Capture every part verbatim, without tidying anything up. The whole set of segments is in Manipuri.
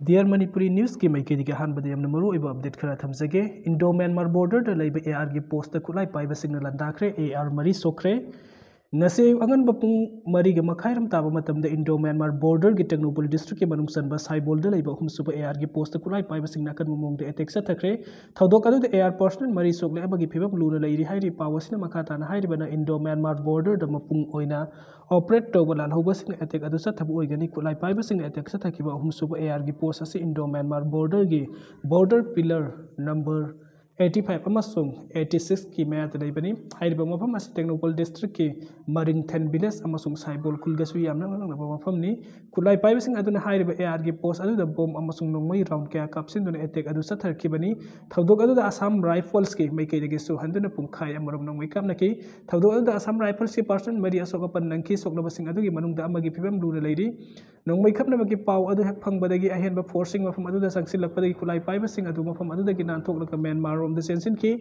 Dear Manipuri Newsꯀꯤ ꯃꯥꯏꯀꯩꯗꯒꯤ ꯑꯍꯥꯟꯕꯗ ꯌꯥꯝꯅ ꯃꯔꯨ ꯑꯣꯏꯕ update ꯈꯔ ꯊꯝꯖꯒꯦ꯫ Indo Myanmar borderꯗ ꯂꯩꯕ ARꯒꯤ postꯇ ꯈꯨꯠꯂꯥꯏ ꯄꯥꯏꯕꯁꯤꯡꯅ ꯂꯥꯟꯗꯥꯈ꯭ꯔꯦ꯫ AR ꯃꯔꯤ ꯁꯣꯛꯈ꯭ꯔꯦ꯫ ꯉꯁꯤ ꯑꯌꯨꯛ ꯑꯉꯟꯕ ꯄꯨꯡ ꯃꯔꯤꯒ ꯃꯈꯥꯏꯔꯣꯝ ꯇꯥꯕ ꯃꯇꯝꯗ Indo Myanmar borderꯒꯤ ꯇꯦꯡꯅꯧꯄꯜ districtꯀꯤ ꯃꯅꯨꯡ ꯆꯟꯕ ꯁꯥꯏꯕꯣꯜꯗ ꯂꯩꯕ ꯑꯍꯨꯝꯁꯨꯕ ARꯒꯤ postꯇ ꯈꯨꯠꯂꯥꯏ ꯄꯥꯏꯕꯁꯤꯡꯅ ꯑꯀꯟꯕ ꯃꯑꯣꯡꯗ attack ꯆꯠꯊꯈ꯭ꯔꯦ꯫ ꯊꯧꯗꯣꯛ ꯑꯗꯨꯗ AR personnel ꯃꯔꯤ ꯁꯣꯛꯂꯦ, ꯑꯃꯒꯤ ꯐꯤꯕꯝ ꯂꯨꯅ ꯂꯩꯔꯤ ꯍꯥꯏꯔꯤ꯫ ꯄꯥꯎ ꯑꯁꯤꯅ ꯃꯈꯥ ꯇꯥꯅ ꯍꯥꯏꯔꯤꯕꯅ Indo Myanmar borderꯗ ꯃꯄꯨꯡ ꯑꯣꯏꯅ operate ꯇꯧꯕ ꯂꯥꯜꯍꯧꯕꯁꯤꯡꯅ attack ꯑꯗꯨ ꯆꯠꯊꯕ ꯑꯣꯏꯒꯅꯤ꯫ ꯈꯨꯠꯂꯥꯏ ꯄꯥꯏꯕꯁꯤꯡꯅ attack ꯆꯠꯊꯈꯤꯕ ꯑꯍꯨꯝꯁꯨꯕ ARꯒꯤ post ꯑꯁꯤ Indo Myanmar borderꯒꯤ border pillar number eighty five ꯑꯃꯁꯨꯡ eighty sixꯀꯤ ꯃꯌꯥꯗ ꯂꯩꯕꯅꯤ꯫ ꯍꯥꯏꯔꯤꯕ ꯃꯐꯝ ꯑꯁꯤ ꯇꯦꯡꯅꯧꯄꯜ districtꯀꯤ ꯃꯔꯤꯡꯊꯦꯟ village ꯑꯃꯁꯨꯡ ꯁꯥꯏꯕꯣꯜ ꯈꯨꯜꯒꯁꯨ ꯌꯥꯝꯅ ꯅꯛꯅꯕ ꯃꯐꯝꯅꯤ꯫ ꯈꯨꯠꯂꯥꯏ ꯄꯥꯏꯕꯁꯤꯡ ꯑꯗꯨꯅ ꯍꯥꯏꯔꯤꯕ ARꯒꯤ post ꯑꯗꯨꯗ bomb ꯑꯃꯁꯨꯡ ꯅꯣꯡꯃꯩ round ꯀꯌꯥ ꯀꯥꯞꯁꯤꯟꯗꯨꯅ attack ꯑꯗꯨ ꯆꯠꯊꯔꯛꯈꯤꯕꯅꯤ꯫ ꯊꯧꯗꯣꯛ ꯑꯗꯨꯗ Assam Riflesꯀꯤ ꯃꯥꯏꯀꯩꯗꯒꯤꯁꯨ ꯍꯟꯗꯨꯅ ꯄꯨꯡꯈꯥꯏ ꯑꯃꯔꯣꯝ ꯅꯣꯡꯃꯩ ꯀꯥꯞꯅꯈꯤ꯫ ꯊꯧꯗꯣꯛ ꯑꯗꯨꯗ Assam Riflesꯀꯤ personnel ꯃꯔꯤ ꯑꯁꯣꯛ ꯑꯄꯟ ꯅꯪꯈꯤ꯫ ꯁꯣꯛꯂꯕꯁꯤꯡ ꯑꯗꯨꯒꯤ ꯃꯅꯨꯡꯗ ꯑꯃꯒꯤ ꯐꯤꯕꯝ ꯂꯨꯅ ꯂꯩꯔꯤ꯫ ꯅꯣꯡꯃꯩ ꯀꯥꯞꯅꯕꯒꯤ ꯄꯥꯎ ꯑꯗꯨ ꯍꯦꯛ ꯐꯪꯕꯗꯒꯤ ꯑꯍꯦꯟꯕ forceꯁꯤꯡ ꯃꯐꯝ ꯑꯗꯨꯗ ꯆꯪꯁꯤꯜꯂꯛꯄꯗꯒꯤ ꯈꯨꯠꯂꯥꯏ ꯄꯥꯏꯕꯁꯤꯡ ꯑꯗꯨ ꯃꯐꯝ ꯑꯗꯨꯗꯒꯤ ꯅꯥꯟꯊꯣꯛꯂꯒ ꯃ꯭ꯌꯥꯟꯃꯥꯔ ꯔꯣꯝꯗ ꯆꯦꯟꯁꯤꯟꯈꯤ꯫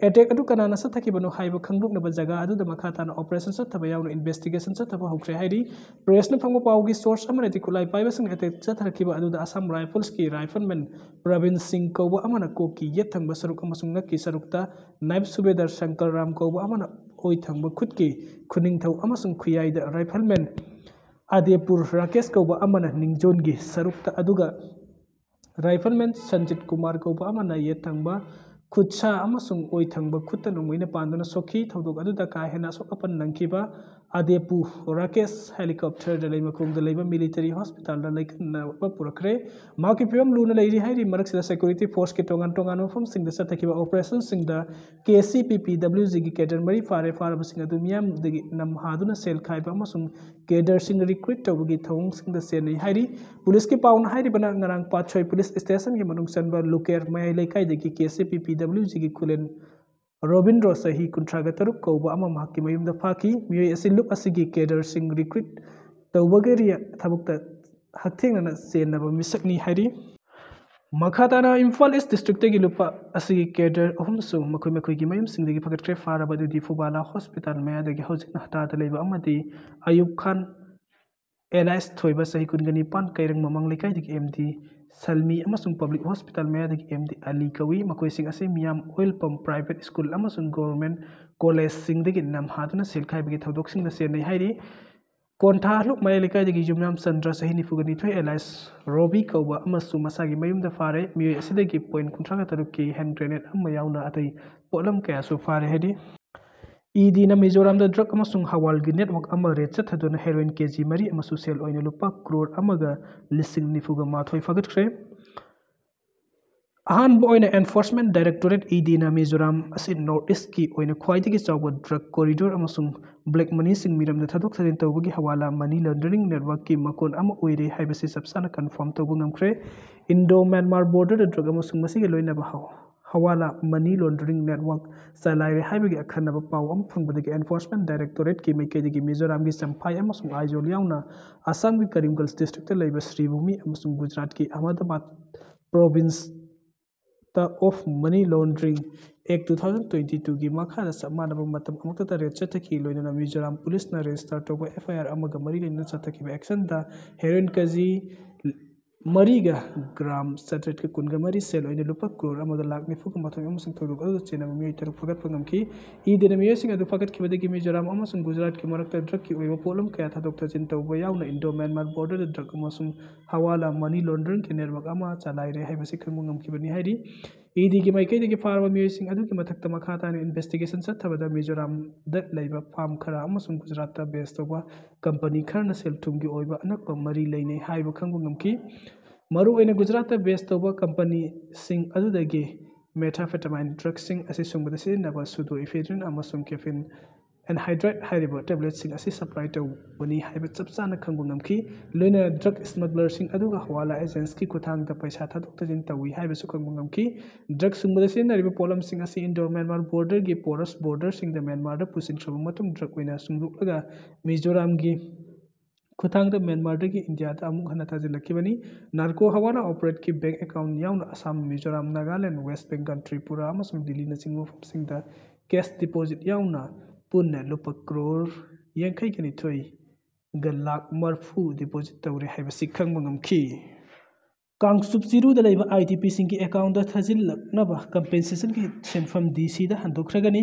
Attack ꯑꯗꯨ ꯀꯅꯥꯅ ꯆꯠꯊꯈꯤꯕꯅꯣ ꯍꯥꯏꯕ ꯈꯪꯗꯣꯛꯅꯕ ꯖꯒꯥ ꯑꯗꯨꯗ ꯃꯈꯥ ꯇꯥꯅ operation ꯆꯠꯊꯕ ꯌꯥꯎꯅ investigation ꯆꯠꯊꯕ ꯍꯧꯈ꯭ꯔꯦ ꯍꯥꯏꯔꯤ꯫ Pressꯅ ꯐꯪꯕ ꯄꯥꯎꯒꯤ source ꯑꯃꯅꯗꯤ ꯈꯨꯠꯂꯥꯏ ꯄꯥꯏꯕꯁꯤꯡ attack ꯆꯠꯊꯔꯛꯈꯤꯕ ꯑꯗꯨꯗ Assam Riflesꯀꯤ rifleman ꯄ꯭ꯔꯕꯤꯟ ꯁꯤꯡ ꯀꯧꯕ ꯑꯃꯅ ꯀꯣꯛꯀꯤ ꯌꯦꯠ ꯊꯪꯕ ꯁꯔꯨꯛ ꯑꯃꯁꯨꯡ ꯉꯛꯀꯤ ꯁꯔꯨꯛꯇ, ꯅꯥꯏꯕ ꯁꯨꯕꯦꯗꯥꯔ ꯁꯪꯀꯔ ꯔꯥꯝ ꯀꯧꯕ ꯑꯃꯅ ꯑꯣꯏ ꯊꯪꯕ ꯈꯨꯠꯀꯤ ꯈꯨꯅꯤꯡꯊꯧ ꯑꯃꯁꯨꯡ ꯈꯨꯌꯥꯏꯗ, rifleman ꯑꯗꯦꯄꯨꯔ ꯔꯥꯀꯦꯁ ꯀꯧꯕ ꯑꯃꯅ ꯅꯤꯡꯖꯣꯟꯒꯤ ꯁꯔꯨꯛꯇ, ꯑꯗꯨꯒ rifleman ꯁꯟꯖꯤꯠ ꯀꯨꯃꯥꯔ ꯀꯧꯕ ꯑꯃꯅ ꯌꯦꯠ ꯊꯪꯕ ꯈꯨꯠꯁꯥ ꯑꯃꯁꯨꯡ ꯑꯣꯏ ꯊꯪꯕ ꯈꯨꯠꯇ ꯅꯣꯡꯃꯩꯅ ꯄꯥꯟꯗꯨꯅ ꯁꯣꯛꯈꯤ꯫ ꯊꯧꯗꯣꯛ ꯑꯗꯨꯗ ꯀꯥ ꯍꯦꯟꯅ ꯑꯁꯣꯛ ꯑꯄꯟ ꯅꯪꯈꯤꯕ ꯑꯗꯦꯄꯨ ꯔꯥꯀꯦꯁ helicopterꯗ ꯂꯩꯃꯈꯣꯡꯗ ꯂꯩꯕ military hospitalꯗ ꯂꯥꯏꯀꯠꯅꯕ ꯄꯨꯔꯛꯈ꯭ꯔꯦ꯫ ꯃꯍꯥꯛꯀꯤ ꯐꯤꯕꯝ ꯂꯨꯅ ꯂꯩꯔꯤ ꯍꯥꯏꯔꯤ꯫ ꯃꯔꯛꯁꯤꯗ security forceꯀꯤ ꯇꯣꯉꯥꯟ ꯇꯣꯉꯥꯟꯕ ꯃꯐꯝꯁꯤꯡꯗ ꯆꯠꯊꯈꯤꯕ operationꯁꯤꯡꯗ KCPPWGꯒꯤ cadre ꯃꯔꯤ ꯐꯥꯔꯦ꯫ ꯐꯥꯔꯕꯁꯤꯡ ꯑꯗꯨ ꯃꯤꯌꯥꯝꯗꯒꯤ ꯅꯝꯍꯥꯗꯨꯅ ꯁꯦꯜ ꯈꯥꯏꯕ ꯑꯃꯁꯨꯡ cadreꯁꯤꯡ recruit ꯇꯧꯕꯒꯤ ꯊꯧꯑꯣꯡꯁꯤꯡꯗ ꯆꯦꯟꯅꯩ ꯍꯥꯏꯔꯤ꯫ Policeꯀꯤ ꯄꯥꯎꯅ ꯍꯥꯏꯔꯤꯕꯅ ꯉꯔꯥꯡ ꯄꯥꯠꯁꯣꯏ police stationꯒꯤ ꯃꯅꯨꯡ ꯆꯟꯕ ꯂꯨꯀꯦꯔ ꯃꯌꯥꯏ ꯂꯩꯀꯥꯏꯗꯒꯤ KCPPWGꯒꯤ ꯈꯨꯂꯦꯟ ꯔꯣꯕꯤꯟꯗ꯭ꯔꯣ ꯆꯍꯤ ꯀꯨꯟꯊ꯭ꯔꯥꯒ ꯇꯔꯨꯛ ꯀꯧꯕ ꯑꯃ ꯃꯍꯥꯛꯀꯤ ꯃꯌꯨꯝꯗ ꯐꯥꯈꯤ꯫ ꯃꯤꯑꯣꯏ ꯑꯁꯤ ꯂꯨꯞ ꯑꯁꯤꯒꯤ cadreꯁꯤꯡ recruit ꯇꯧꯕꯒꯤ ꯊꯕꯛꯇ ꯍꯛꯊꯦꯡꯅꯅ ꯆꯦꯟꯅꯕ ꯃꯤꯁꯛꯅꯤ ꯍꯥꯏꯔꯤ꯫ ꯃꯈꯥ ꯇꯥꯅ ꯏꯝꯐꯥꯜ East districtꯇꯒꯤ ꯂꯨꯞ ꯑꯁꯤꯒꯤ cadre ꯑꯍꯨꯝꯁꯨ ꯃꯈꯣꯏ ꯃꯈꯣꯏꯒꯤ ꯃꯌꯨꯝꯁꯤꯡꯗꯒꯤ ꯐꯒꯠꯈ꯭ꯔꯦ꯫ ꯐꯥꯔꯕ ꯑꯗꯨꯗꯤ ꯐꯨꯕꯥꯂꯥ hospital ꯃꯌꯥꯗꯒꯤ ꯍꯧꯖꯤꯛ ꯅꯍꯇꯥꯗ ꯂꯩꯕ ꯑꯃꯗꯤ ꯑꯌꯨꯕ ꯈꯥꯟ ꯑꯦꯂꯥꯏꯁ ꯊꯣꯏꯕ, ꯆꯍꯤ ꯀꯨꯟꯒ ꯅꯤꯄꯥꯟ, ꯀꯩꯔꯪ ꯃꯃꯥꯡ ꯂꯩꯀꯥꯏꯗꯒꯤ ꯑꯦꯝ ꯗꯤ ꯁꯜꯃꯤ ꯑꯃꯁꯨꯡ ꯄꯕ꯭ꯂꯤꯛ ꯍꯣꯁꯄꯤꯇꯥꯜ ꯃꯌꯥꯗꯒꯤ ꯑꯦꯝ ꯗꯤ ꯑꯂꯤ ꯀꯧꯏ꯫ ꯃꯈꯣꯏꯁꯤꯡ ꯑꯁꯤ ꯃꯤꯌꯥꯝ ꯑꯣꯏꯜ ꯄꯝ, ꯄ꯭ꯔꯥꯏꯚꯦꯠ ꯁ꯭ꯀꯨꯜ ꯑꯃꯁꯨꯡ ꯒꯣꯚꯔꯟꯃꯦꯟꯠ ꯀꯣꯂꯦꯖꯁꯤꯡꯗꯒꯤ ꯅꯝꯍꯥꯗꯨꯅ ꯁꯦꯜ ꯈꯥꯏꯕꯒꯤ ꯊꯧꯗꯣꯛꯁꯤꯡꯗ ꯆꯦꯟꯅꯩ ꯍꯥꯏꯔꯤ꯫ ꯀꯣꯟꯊꯥ ꯍꯂꯨꯛ ꯃꯌꯥꯏ ꯂꯩꯀꯥꯏꯗꯒꯤ ꯌꯨꯝꯅꯥꯝ ꯆꯟꯗ꯭ꯔ, ꯆꯍꯤ ꯅꯤꯐꯨꯒ ꯅꯤꯊꯣꯏ, ꯑꯦꯂꯥꯏꯁ ꯔꯣꯕꯤ ꯀꯧꯕ ꯑꯃꯁꯨ ꯃꯁꯥꯒꯤ ꯃꯌꯨꯝꯗ ꯐꯥꯔꯦ꯫ ꯃꯤꯑꯣꯏ ꯑꯁꯤꯗꯒꯤ ꯄꯣꯏꯟꯠ ꯀꯨꯟꯊ꯭ꯔꯥꯒ ꯇꯔꯨꯛꯀꯤ ꯍꯦꯟ ꯒ꯭ꯔꯦꯅꯦꯗ ꯑꯃ ꯌꯥꯎꯅ ꯑꯇꯩ ꯄꯣꯠꯂꯝ ꯀꯌꯥꯁꯨ ꯐꯥꯔꯦ ꯍꯥꯏꯔꯤ꯫ ꯏ ꯗꯤꯅ ꯃꯤꯖꯣꯔꯥꯝꯗ ꯗ꯭ꯔꯒ ꯑꯃꯁꯨꯡ ꯍꯋꯥꯜꯒꯤ ꯅꯦꯠꯋꯥꯔꯛ ꯑꯃ ꯔꯦꯗ ꯆꯠꯊꯗꯨꯅ ꯍꯦꯔꯣꯏꯟ ꯀꯦ ꯖꯤ ꯃꯔꯤ ꯑꯃꯁꯨ ꯁꯦꯜ ꯑꯣꯏꯅ ꯂꯨꯄꯥ ꯀ꯭ꯔꯣꯔ ꯑꯃꯒ ꯂꯤꯁꯤꯡ ꯅꯤꯐꯨꯒ ꯃꯥꯊꯣꯏ ꯐꯥꯒꯠꯈ꯭ꯔꯦ꯫ ꯑꯍꯥꯟꯕ ꯑꯣꯏꯅ ꯑꯦꯟꯐꯣꯔꯁꯃꯦꯟꯠ ꯗꯥꯏꯔꯦꯛꯇꯣꯔꯦꯠ, ꯏ ꯗꯤꯅ ꯃꯤꯖꯣꯔꯥꯝ ꯑꯁꯤ ꯅꯣꯔꯠ ꯏꯁ꯭ꯠꯀꯤ ꯑꯣꯏꯅ ꯈ꯭ꯋꯥꯏꯗꯒꯤ ꯆꯥꯎꯕ ꯗ꯭ꯔꯒ ꯀꯣꯔꯤꯗꯣꯔ ꯑꯃꯁꯨꯡ ꯕ꯭ꯂꯦꯛ ꯃꯅꯤꯁꯤꯡ ꯃꯤꯔꯝꯗ ꯊꯥꯗꯣꯛ ꯊꯥꯖꯤꯟ ꯇꯧꯕꯒꯤ ꯍꯋꯥꯂꯥ ꯃꯅꯤ ꯂꯣꯟꯗ꯭ꯔꯤꯡ ꯅꯦꯠꯋꯥꯔꯛꯀꯤ ꯃꯀꯣꯟ ꯑꯃ ꯑꯣꯏꯔꯦ ꯍꯥꯏꯕꯁꯤ ꯆꯞ ꯆꯥꯅ ꯀꯟꯐꯥꯔꯝ ꯇꯧꯕ ꯉꯝꯈ꯭ꯔꯦ꯫ ꯏꯟꯗꯣ ꯃ꯭ꯌꯥꯟꯃꯥꯔ ꯕꯣꯔꯗꯔꯗ ꯗ꯭ꯔꯒ ꯑꯃꯁꯨꯡ ꯃꯁꯤꯒꯤ ꯂꯣꯏꯅꯕ ꯍ-, ꯍꯋꯥꯂꯥ ꯃꯅꯤ ꯂꯣꯟꯗ꯭ꯔꯤꯡ ꯅꯦꯠꯋꯥꯔꯛ ꯆꯂꯥꯏꯔꯦ ꯍꯥꯏꯕꯒꯤ ꯑꯈꯟꯅꯕ ꯄꯥꯎ ꯑꯃ ꯐꯪꯕꯗꯒꯤ ꯑꯦꯟꯐꯣꯔꯁꯃꯦꯟꯠ ꯗꯥꯏꯔꯦꯛꯇꯣꯔꯦꯠꯀꯤ ꯃꯥꯏꯀꯩꯗꯒꯤ ꯃꯤꯖꯣꯔꯥꯝꯒꯤ ꯆꯝꯐꯥꯏ ꯑꯃꯁꯨꯡ ꯑꯥꯏꯖꯣꯜ ꯌꯥꯎꯅ ꯑꯁꯥꯝꯒꯤ ꯀꯔꯤꯝꯒꯟꯖ ꯗꯤꯁꯇ꯭ꯔꯤꯛꯇ ꯂꯩꯕ ꯁ꯭ꯔꯤꯚꯨꯃꯤ ꯑꯃꯁꯨꯡ ꯒꯨꯖꯔꯥꯠꯀꯤ Ahmedabad prevention of money laundering act two thousand twenty ꯇꯨꯒꯤ ꯃꯈꯥꯗ ꯆꯞ ꯃꯥꯟꯅꯕ ꯃꯇꯝ ꯑꯃꯛꯇꯗ ꯔꯦꯗ ꯆꯠꯊꯈꯤ꯫ ꯂꯣꯏꯅꯅ ꯃꯤꯖꯣꯔꯥꯝ ꯄꯨꯂꯤꯁꯅ ꯔꯦꯖꯤꯁꯇꯔ ꯇꯧꯕ ꯑꯦꯐ ꯑꯥꯏ ꯑꯥꯔ ꯑꯃꯒ ꯃꯔꯤ ꯂꯩꯅꯅ ꯆꯠꯊꯈꯤꯕ ꯑꯦꯛꯁꯟꯗ ꯍꯦꯔꯣꯏꯟ ꯀꯦ ꯖꯤ ꯃꯔꯤꯒ ꯒ꯭ꯔꯥꯝ ꯆꯥꯇ꯭ꯔꯦꯠꯀ ꯀꯨꯟꯒ ꯃꯔꯤ, ꯁꯦꯜ ꯑꯣꯏꯅ ꯂꯨꯄꯥ ꯀ꯭ꯔꯣꯔ ꯑꯃꯒ ꯂꯥꯈ ꯅꯤꯐꯨꯒ ꯃꯥꯊꯣꯏ ꯑꯃꯁꯨꯡ ꯊꯧꯗꯣꯛ ꯑꯗꯨꯗ ꯆꯦꯟꯅꯕ ꯃꯤꯑꯣꯏ ꯇꯔꯨꯛ ꯐꯥꯒꯠꯄ ꯉꯝꯈꯤ꯫ ꯏ ꯗꯤꯅ ꯃꯤꯑꯣꯏꯁꯤꯡ ꯑꯗꯨ ꯐꯥꯒꯠꯈꯤꯕꯗꯒꯤ ꯃꯤꯖꯣꯔꯥꯝ ꯑꯃꯁꯨꯡ ꯒꯨꯖꯔꯥꯠꯀꯤ ꯃꯔꯛꯇ ꯗ꯭ꯔꯒꯀꯤ ꯑꯣꯏꯕ ꯄꯣꯠꯂꯝ ꯀꯌꯥ ꯊꯥꯗꯣꯛ ꯊꯥꯖꯤꯟ ꯇꯧꯕ ꯌꯥꯎꯅ ꯏꯟꯗꯣ ꯃ꯭ꯌꯥꯟꯃꯥꯔ ꯕꯣꯔꯗꯔꯗ ꯗ꯭ꯔꯒ ꯑꯃꯁꯨꯡ ꯍꯋꯥꯂꯥ ꯃꯅꯤ ꯂꯣꯟꯗ꯭ꯔꯤꯡꯒꯤ ꯅꯦꯠꯋꯥꯔꯛ ꯑꯃ ꯆꯂꯥꯏꯔꯦ ꯍꯥꯏꯕꯁꯤ ꯈꯪꯕ ꯉꯝꯈꯤꯕꯅꯤ ꯍꯥꯏꯔꯤ꯫ ꯏ ꯗꯤꯒꯤ ꯃꯥꯏꯀꯩꯗꯒꯤ ꯐꯥꯔꯕ ꯃꯤꯑꯣꯏꯁꯤꯡ ꯑꯗꯨꯒꯤ ꯃꯊꯛꯇ ꯃꯈꯥ ꯇꯥꯅ ꯏꯟꯚꯦꯁꯇꯤꯒꯦꯁꯟ ꯆꯠꯊꯕꯗ ꯃꯤꯖꯣꯔꯥꯝꯗ ꯂꯩꯕ ꯐꯥꯔꯝ ꯈꯔ ꯑꯃꯁꯨꯡ ꯒꯨꯖꯔꯥꯠꯇ ꯕꯦꯁ ꯇꯧꯕ ꯀꯝꯄꯅꯤ ꯈꯔꯅ ꯁꯦꯜ ꯊꯨꯝꯒꯤ ꯑꯣꯏꯕ ꯑꯅꯛꯄ ꯃꯔꯤ ꯂꯩꯅꯩ ꯍꯥꯏꯕ ꯈꯪꯕ ꯉꯝꯈꯤ꯫ ꯃꯔꯨꯑꯣꯏꯅ ꯒꯨꯖꯔꯥꯠꯇ ꯕꯦꯁ ꯇꯧꯕ ꯀꯝꯄꯅꯤꯁꯤꯡ ꯑꯗꯨꯗꯒꯤ ꯃꯦꯊꯥꯝꯐꯦꯇꯥꯃꯥꯏꯟ ꯗ꯭ꯔꯒꯁꯤꯡ ꯑꯁꯤ ꯁꯨꯡꯕꯗ ꯁꯤꯖꯤꯟꯅꯕ ꯁꯨꯗꯣ ꯏꯐꯦꯗ꯭ꯔꯤꯟ ꯑꯃꯁꯨꯡ ꯀꯦꯐꯤꯟ ꯑꯦꯟꯍꯥꯏꯗ꯭ꯔꯥꯏꯠ ꯍꯥꯏꯔꯤꯕ ꯇꯦꯕ꯭ꯂꯦꯠꯁꯤꯡ ꯑꯁꯤ ꯁꯄ꯭ꯂꯥꯏ ꯇꯧꯕꯅꯤ ꯍꯥꯏꯕ ꯆꯞ ꯆꯥꯅ ꯈꯪꯕ ꯉꯝꯈꯤ꯫ ꯂꯣꯏꯅꯅ ꯗ꯭ꯔꯒ ꯁ꯭ꯃꯒꯂꯔꯁꯤꯡ ꯑꯗꯨꯒ ꯍꯋꯥꯂꯥ ꯑꯦꯖꯦꯟꯠꯁꯀꯤ ꯈꯨꯠꯊꯥꯡꯗ ꯄꯩꯁꯥ ꯊꯥꯗꯣꯛ ꯊꯥꯖꯤꯟ ꯇꯧꯏ ꯍꯥꯏꯕꯁꯨ ꯈꯪꯕ ꯉꯝꯈꯤ꯫ ꯗ꯭ꯔꯒ ꯁꯨꯡꯕꯗ ꯁꯤꯖꯤꯟꯅꯔꯤꯕ ꯄꯣꯠꯂꯝꯁꯤꯡ ꯑꯁꯤ ꯏꯟꯗꯣ ꯃ꯭ꯌꯥꯟꯃꯥꯔ ꯕꯣꯔꯗꯔꯒꯤ ꯄꯣꯔꯁ ꯕꯣꯔꯗꯔꯁꯤꯡꯗ ꯃ꯭ꯌꯥꯟꯃꯥꯔꯗ ꯄꯨꯁꯤꯟꯈ꯭ꯔꯕ ꯃꯇꯨꯡ ꯗ꯭ꯔꯒ ꯑꯣꯏꯅ ꯁꯨꯡꯗꯣꯛꯂꯒ ꯃꯤꯖꯣꯔꯥꯝꯒꯤ ꯈꯨꯠꯊꯥꯡꯗ ꯃ꯭ꯌꯥꯟꯃꯥꯔꯗꯒꯤ ꯏꯟꯗꯤꯌꯥꯗ ꯑꯃꯨꯛ ꯍꯟꯅ ꯊꯥꯖꯤꯜꯂꯛꯈꯤꯕꯅꯤ꯫ ꯅꯥꯔꯀꯣ ꯍꯋꯥꯂꯥ ꯑꯣꯄꯔꯦꯠꯀꯤ ꯕꯦꯡꯛ ꯑꯦꯀꯥꯎꯟꯠ ꯌꯥꯎꯅ ꯑꯁꯥꯝ, ꯃꯤꯖꯣꯔꯥꯝ, ꯅꯥꯒꯥꯂꯦꯟ, ꯋꯦꯁ ꯕꯦꯡꯒꯜ, ꯇ꯭ꯔꯤꯄꯨꯔꯥ ꯑꯃꯁꯨꯡ ꯗꯤꯜꯂꯤꯅꯆꯤꯡꯕ ꯃꯐꯝꯁꯤꯡꯗ ꯀꯦꯁ ꯗꯤꯄꯣꯖꯤꯠ ꯌꯥꯎꯅ ꯄꯨꯟꯅ ꯂꯨꯄꯥ ꯀ꯭ꯔꯣꯔ ꯌꯥꯡꯈꯩꯒ ꯅꯤꯊꯣꯏ ꯒ ꯂꯥꯈ ꯃꯔꯤꯐꯨ deposit ꯇꯧꯔꯦ ꯍꯥꯏꯕꯁꯤ ꯈꯪꯕ ꯉꯝꯈꯤ꯫ ꯀꯥꯡꯆꯨꯞ ꯆꯤꯔꯨꯗ ꯂꯩꯕ IDPꯁꯤꯡꯒꯤ accountꯗ ꯊꯥꯖꯤꯜꯂꯛꯅꯕ compensationꯒꯤ ꯁꯦꯟꯐꯝ DCꯗ ꯍꯟꯗꯣꯛꯈ꯭ꯔꯒꯅꯤ꯫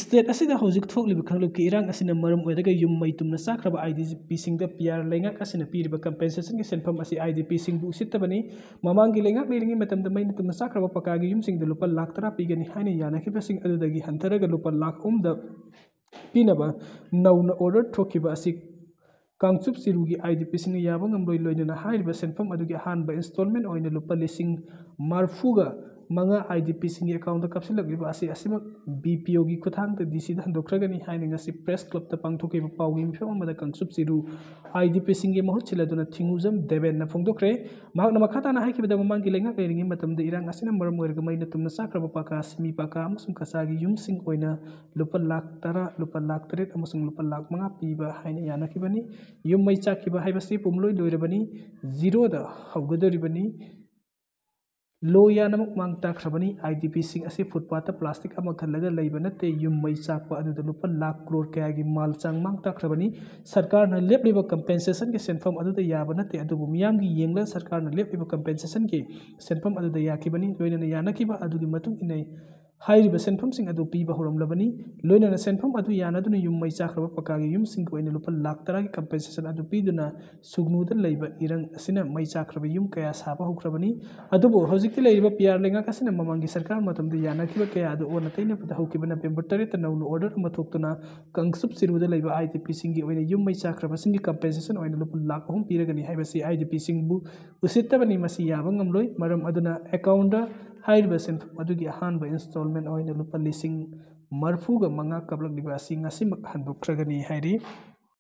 State ꯑꯁꯤꯗ ꯍꯧꯖꯤꯛ ꯊꯣꯛꯂꯤꯕ ꯀꯥꯡꯂꯨꯞꯀꯤ ꯏꯔꯥꯡ ꯑꯁꯤꯅ ꯃꯔꯝ ꯑꯣꯏꯔꯒ ꯌꯨꯝ ꯃꯩ ꯇꯨꯝꯅ ꯆꯥꯛꯈ꯭ꯔꯕ IDPꯁꯤꯡꯗ PR ꯂꯩꯉꯥꯛ ꯑꯁꯤꯅ ꯄꯤꯔꯤꯕ compensationꯒꯤ ꯁꯦꯟꯐꯝ ꯑꯁꯤ IDPꯁꯤꯡꯕꯨ ꯎꯁꯤꯠꯇꯕꯅꯤ꯫ ꯃꯃꯥꯡꯒꯤ ꯂꯩꯉꯥꯛ ꯂꯩꯔꯤꯉꯩ ꯃꯇꯝꯗ ꯃꯩꯅ ꯇꯨꯝꯅ ꯆꯥꯛꯈ꯭ꯔꯕ ꯄꯀꯥꯒꯤ ꯌꯨꯝꯁꯤꯡꯗ ꯂꯨꯄꯥ ꯂꯥꯈ ꯇꯔꯥ ꯄꯤꯒꯅꯤ ꯍꯥꯏꯅ ꯌꯥꯅꯈꯤꯕꯁꯤꯡ ꯑꯗꯨꯗꯒꯤ ꯍꯟꯊꯔꯒ ꯂꯨꯄꯥ ꯂꯥꯈ ꯑꯍꯨꯝꯗ ꯄꯤꯅꯕ ꯅꯧꯅ order ꯊꯣꯛꯈꯤꯕ ꯑꯁꯤ ꯀꯥꯡꯆꯨꯞ ꯆꯤꯔꯨꯒꯤ IDPꯁꯤꯡꯅ ꯌꯥꯕ ꯉꯝꯂꯣꯏ꯫ ꯂꯣꯏꯅꯅ ꯍꯥꯏꯔꯤꯕ ꯁꯦꯟꯐꯝ ꯑꯗꯨꯒꯤ ꯑꯍꯥꯟꯕ installment ꯑꯣꯏꯅ ꯂꯨꯄꯥ ꯂꯤꯁꯤꯡ ꯃꯔꯤꯐꯨꯒ ꯃꯉꯥ IDPꯁꯤꯡꯒꯤ accountꯗ ꯀꯥꯞꯁꯤꯜꯂꯛꯂꯤꯕ ꯑꯁꯤ ꯑꯁꯤꯃꯛ BPOꯒꯤ ꯈꯨꯠꯊꯥꯡꯗ DCꯗ ꯍꯟꯗꯣꯛꯈ꯭ꯔꯒꯅꯤ ꯍꯥꯏꯅ ꯉꯁꯤ press clubꯇ ꯄꯥꯡꯊꯣꯛꯈꯤꯕ ꯄꯥꯎꯒꯤ ꯃꯤꯐꯝ ꯑꯃꯗ ꯀꯥꯡꯆꯨꯞ ꯆꯤꯔꯨ IDPꯁꯤꯡꯒꯤ ꯃꯍꯨꯠ ꯁꯤꯜꯂꯗꯨꯅ ꯊꯤꯡꯉꯨꯖꯝ ꯗꯦꯕꯦꯟꯅ ꯐꯣꯡꯗꯣꯛꯈ꯭ꯔꯦ꯫ ꯃꯍꯥꯛꯅ ꯃꯈꯥ ꯇꯥꯅ ꯍꯥꯏꯈꯤꯕꯗ, ꯃꯃꯥꯡꯒꯤ ꯂꯩꯉꯥꯛ ꯂꯩꯔꯤꯉꯩ ꯃꯇꯝꯗ ꯏꯔꯥꯡ ꯑꯁꯤꯅ ꯃꯔꯝ ꯑꯣꯏꯔꯒ ꯃꯩꯅ ꯇꯨꯝꯅ ꯆꯥꯛꯈ꯭ꯔꯕ ꯄꯀꯥ, ꯁꯤꯃꯤ ꯄꯀꯥ ꯑꯃꯁꯨꯡ ꯀꯆꯥꯒꯤ ꯌꯨꯝꯁꯤꯡ ꯑꯣꯏꯅ ꯂꯨꯄꯥ ꯂꯥꯈ ꯇꯔꯥ, ꯂꯨꯄꯥ ꯂꯥꯈ ꯇꯔꯦꯠ ꯑꯃꯁꯨꯡ ꯂꯨꯄꯥ ꯂꯥꯈ ꯃꯉꯥ ꯄꯤꯕ ꯍꯥꯏꯅ ꯌꯥꯅꯈꯤꯕꯅꯤ꯫ ꯌꯨꯝ ꯃꯩ ꯆꯥꯛꯈꯤꯕ ꯍꯥꯏꯕꯁꯤ ꯄꯨꯝꯂꯣꯏ ꯂꯣꯏꯔꯕꯅꯤ, zeroꯗ ꯍꯧꯒꯗꯧꯔꯤꯕꯅꯤ꯫ ꯂꯣ ꯌꯥꯅꯃꯛ ꯃꯥꯡ ꯇꯥꯛꯈ꯭ꯔꯕꯅꯤ꯫ IDPꯁꯤꯡ ꯑꯁꯤ footpathꯇ plastic ꯑꯃ ꯈꯜꯂꯒ ꯂꯩꯕ ꯅꯠꯇꯦ꯫ ꯌꯨꯝ ꯃꯩ ꯆꯥꯛꯄ ꯑꯗꯨꯗ ꯂꯨꯄꯥ ꯂꯥꯈ ꯀ꯭ꯔꯣꯔ ꯀꯌꯥꯒꯤ ꯃꯥꯜ ꯆꯥꯡ ꯃꯥꯡ ꯇꯥꯛꯈ꯭ꯔꯕꯅꯤ꯫ ꯁꯔꯀꯥꯔꯅ ꯂꯦꯞꯂꯤꯕ compensationꯒꯤ ꯁꯦꯟꯐꯝ ꯑꯗꯨꯗ ꯌꯥꯕ ꯅꯠꯇꯦ, ꯑꯗꯨꯕꯨ ꯃꯤꯌꯥꯝꯒꯤ ꯌꯦꯡꯂꯒ ꯁꯔꯀꯥꯔꯅ ꯂꯦꯞꯂꯤꯕ compensationꯒꯤ ꯁꯦꯟꯐꯝ ꯑꯗꯨꯗ ꯌꯥꯈꯤꯕꯅꯤ꯫ ꯂꯣꯏꯅꯅ ꯌꯥꯅꯈꯤꯕ ꯑꯗꯨꯒꯤ ꯃꯇꯨꯡ ꯏꯟꯅ ꯍꯥꯏꯔꯤꯕ ꯁꯦꯟꯐꯝꯁꯤꯡ ꯑꯗꯨ ꯄꯤꯕ ꯍꯧꯔꯝꯂꯕꯅꯤ꯫ ꯂꯣꯏꯅꯅ ꯁꯦꯟꯐꯝ ꯑꯗꯨ ꯌꯥꯅꯗꯨꯅ ꯌꯨꯝ ꯃꯩ ꯆꯥꯛꯈ꯭ꯔꯕ ꯄꯀꯥꯒꯤ ꯌꯨꯝꯁꯤꯡꯒꯤ ꯑꯣꯏꯅ ꯂꯨꯄꯥ ꯂꯥꯈ ꯇꯔꯥꯒꯤ compensation ꯑꯗꯨ ꯄꯤꯗꯨꯅ ꯁꯨꯒꯅꯨꯗ ꯂꯩꯕ ꯏꯔꯪ ꯑꯁꯤꯅ ꯃꯩ ꯆꯥꯛꯈ꯭ꯔꯕ ꯌꯨꯝ ꯀꯌꯥ ꯁꯥꯕ ꯍꯧꯈ꯭ꯔꯕꯅꯤ꯫ ꯑꯗꯨꯕꯨ ꯍꯧꯖꯤꯛꯇꯤ ꯂꯩꯔꯤꯕ PR ꯂꯩꯉꯥꯛ ꯑꯁꯤꯅ ꯃꯃꯥꯡꯒꯤ ꯁꯔꯀꯥꯔ ꯃꯇꯝꯗ ꯌꯥꯅꯈꯤꯕ ꯀꯌꯥ ꯑꯗꯨ ꯑꯣꯟꯅ ꯇꯩꯅꯕꯗ ꯍꯧꯈꯤꯕ November ꯇꯔꯦꯠꯇ ꯅꯧꯅ order ꯑꯃ ꯊꯣꯛꯇꯨꯅ ꯀꯥꯡꯆꯨꯞ ꯆꯤꯔꯨꯗ ꯂꯩꯕ IDPꯁꯤꯡꯒꯤ ꯑꯣꯏꯅ ꯌꯨꯝ ꯃꯩ ꯆꯥꯛꯈ꯭ꯔꯕꯁꯤꯡꯒꯤ compensation ꯑꯣꯏꯅ ꯂꯨꯄꯥ ꯂꯥꯈ ꯑꯍꯨꯝ ꯄꯤꯔꯒꯅꯤ ꯍꯥꯏꯕꯁꯤ IDPꯁꯤꯡꯕꯨ ꯎꯁꯤꯠꯇꯕꯅꯤ꯫ ꯃꯁꯤ ꯌꯥꯕ ꯉꯝꯂꯣꯏ꯫ ꯃꯔꯝ ꯑꯗꯨꯅ accountꯗ ꯍꯥꯏꯔꯤꯕ ꯁꯦꯟꯐꯝ ꯑꯗꯨꯒꯤ ꯑꯍꯥꯟꯕ installment ꯑꯣꯏꯅ ꯂꯨꯄꯥ ꯂꯤꯁꯤꯡ ꯃꯔꯤꯐꯨꯒ ꯃꯉꯥ ꯀꯥꯞꯂꯛꯂꯤꯕ ꯑꯁꯤ ꯉꯁꯤꯃꯛ ꯍꯟꯗꯣꯛꯈ꯭ꯔꯒꯅꯤ ꯍꯥꯏꯔꯤ꯫